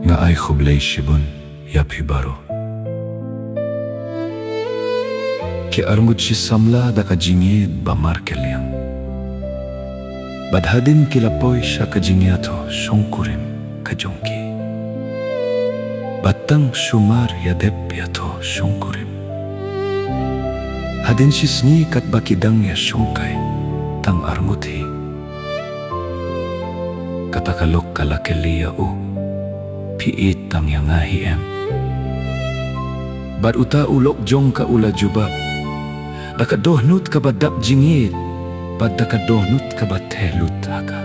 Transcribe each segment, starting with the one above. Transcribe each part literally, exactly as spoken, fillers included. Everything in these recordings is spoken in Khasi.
Nga ai khublei shibun ïa phi baroh ki arngut shi samla da ka jingïeid ba markylliang. Bad hadien ki la poi sha ka jingïathoh shongkurim ka jong ki. Bad tang sumar ïadep ïathoh shongkurim, hadien shi sngi katba ki dang ïashongkai tang arngut hi, kata ka lok ka la kylli ïa u, "Phi ïeid tang ïa nga hi em?" Bad uta u lok jong ka u la jubab da ka dohnud kaba dap jingïeid bad da ka dohnud kaba theh lut ha ka.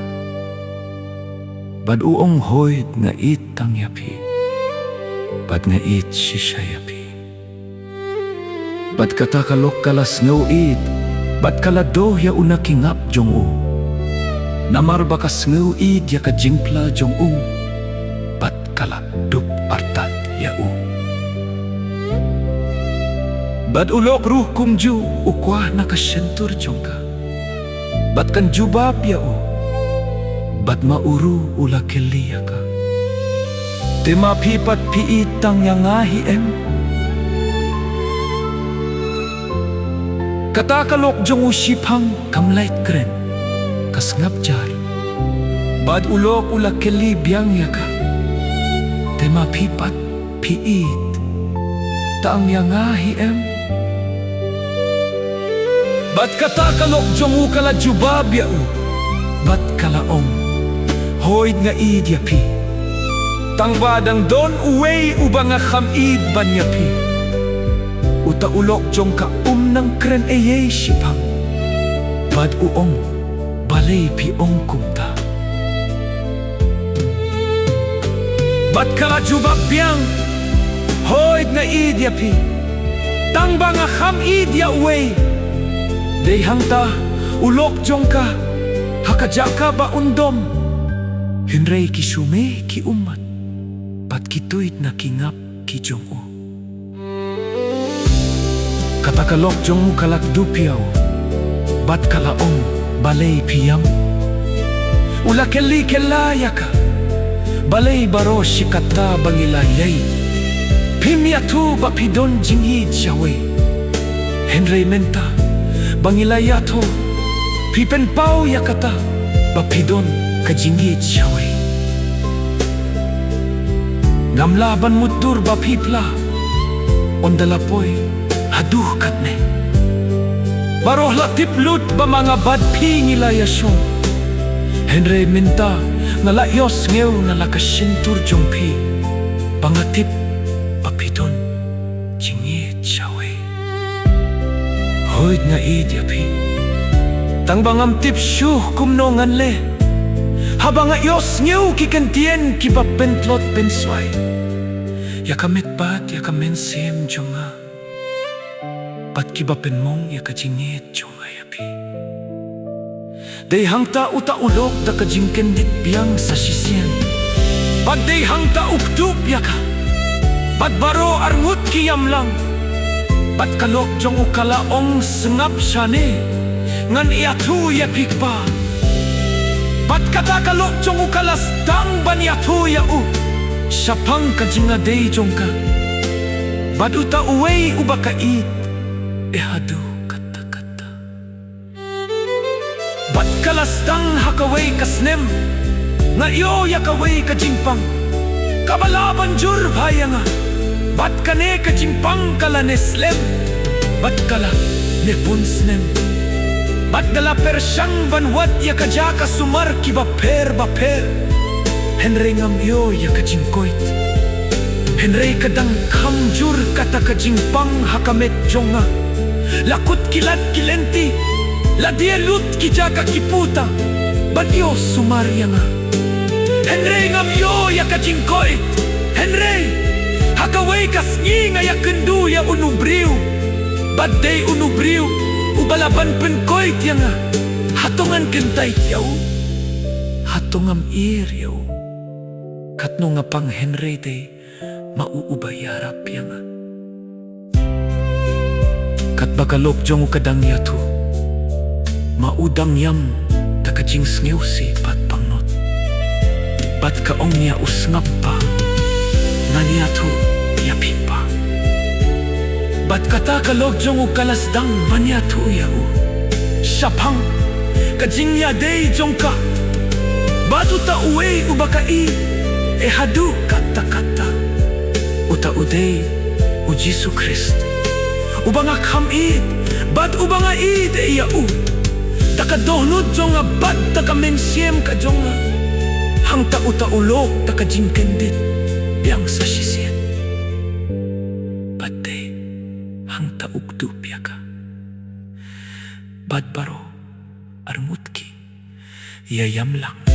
Bad u ong, "Hooid, nga ïeid tang ïa phi, bad nga ïeid shisha ïa phi." Bad kata ka lok ka la sngew ïeid, bad ka la doh ïa u na ki ngap jong u, namar ba ka sngew ïeid ïa ka jingphla jong u, bad ka la dup artat ïa u. Bad u lok ruh kumjuh u kwah na ka shyntur jong ka, bad kan jubab ïa u. Bad ma u ruh u la kylli ïa ka, "Te ma phi pat phi ïeid tang ïa nga hi em?" Kata ka lok jong u shipang kam lait kren, ka sngap jar. Bad u lok u la kylli biang ïa ka, "Te ma phi pat phi ïeid tang ïa nga hi em?" Bad kata ka lok jong u ka la jubab ïa u, bad ka la ong, "Hooid, nga ïeid ïa phi, tang ba dang don uwei uba nga kham ïeid ban ïa phi." Uta u lok jong ka um nang kren ei ei shipang, bad u ong, "Balei phi ong kumta?" Bad ka la jubab biang, "Hooid, nga ïeid ïa phi, tang ba nga kham ïeid ïa uwei." Dei hangta u lok jong ka ha ka jaka ba un dom, hynrei ki sumar ki ummat, bad ki tuid na ki ngap ki jong u. Kata ka lok jong u ka la kdup ïa u, bad ka la ong, "Balei phi ïam?" U la kylli kylla ïa ka, "Balei baroh shi katta ba ngi la ïai phim ïathuh ba phi don jingïeid shawei? Hynrei mynta ba ngi la ïathuh, phi pynpaw ïa kata ba phi don ka jingïeid shawei. Ngam lah ban mutdur ba phi phla ynda la poi haduh katne. Baroh la tip lut ba ma nga bad phi ngi la ïashong. Hynrei mynta nga la ïohsngew na la ka shyntur jong phi ba nga tip ba phi don jingïeid shawei. Hooid, nga ïeid ïa phi, tang ba ngam tip shuh kumno ngan leh haba nga ïohsngew ki kyntien kiba pyntlot pynswai ïa ka met bad ïa ka mynsiem jong nga, bad kiba pynmong ïa ka jingïeid jong nga ïa phi." Dei hangta uta u lok da ka jingkyndit biang sa shisien, bad dei hangta u kdup ïa ka, bad baroh arngut ki ïam lang. Bad ka lok jong u ka la ong, "Sngap shane, ngan ïathuh ïa phi kpa." Bad kata ka lok jong u ka la sdang ban ïathuh ïa u shaphang ka jingïadei jong ka bad uta uwei uba ka ïeid, eh haduh katta katta. Bad ka la sdang ha kawei ka snem, nga ïoh ïa kawei ka jingpang kaba lah ban jur bha ïa nga. Bad kane ka jingpang ka la ne slem, bad ka la ne bun snem. Bad nga la pyrshang ban wad ïa ka jaka sumar kiba pher bapher, hynrei ngam ïoh ïa ka jingkoit. Hynrei ka dang kham jur kata ka jingpang ha ka met jong nga. La kut ki lad ki lynti, la die lut ki jaka ki puta ban ïoh sumar ïa nga. Hynrei ngam ïoh ïa ka jingkoit. Hynrei ha kawei ka sngi nga ïakynduh ïa uno u briew, bad dei uno u briew uba lah ban pynkoit ïa nga. Hato ngan kyntait ïa u? Hato ngam ïeit ïa u? Katno nga pang hynrei dei ma u uba ïarap ïa nga. Katba ka lok jong u ka dang ïathuh, ma u dang ïam da ka jingsngewsih bad pangnud. Bad ka ong ïa u, "Sngap pa, Ngan ïathuh ïa phi, Pa. Bad kata ka lok jong u ka la sdang ban ïathuh ïa u shaphang ka jingïadei jong ka bad uta uwei uba ka ïeit haduh katta katta. Uta u dei u Jisu Khrist, uba nga kham ïeit bad uba nga ïeit ïa u da ka dohnud jong nga bad da ka mynsiem ka jong nga. Hangta uta u lok da ka jingkyndit biang sa shisien. Bad dei hangta u kdup ïa ka. Bad baroh arngut ki ïa ïam lang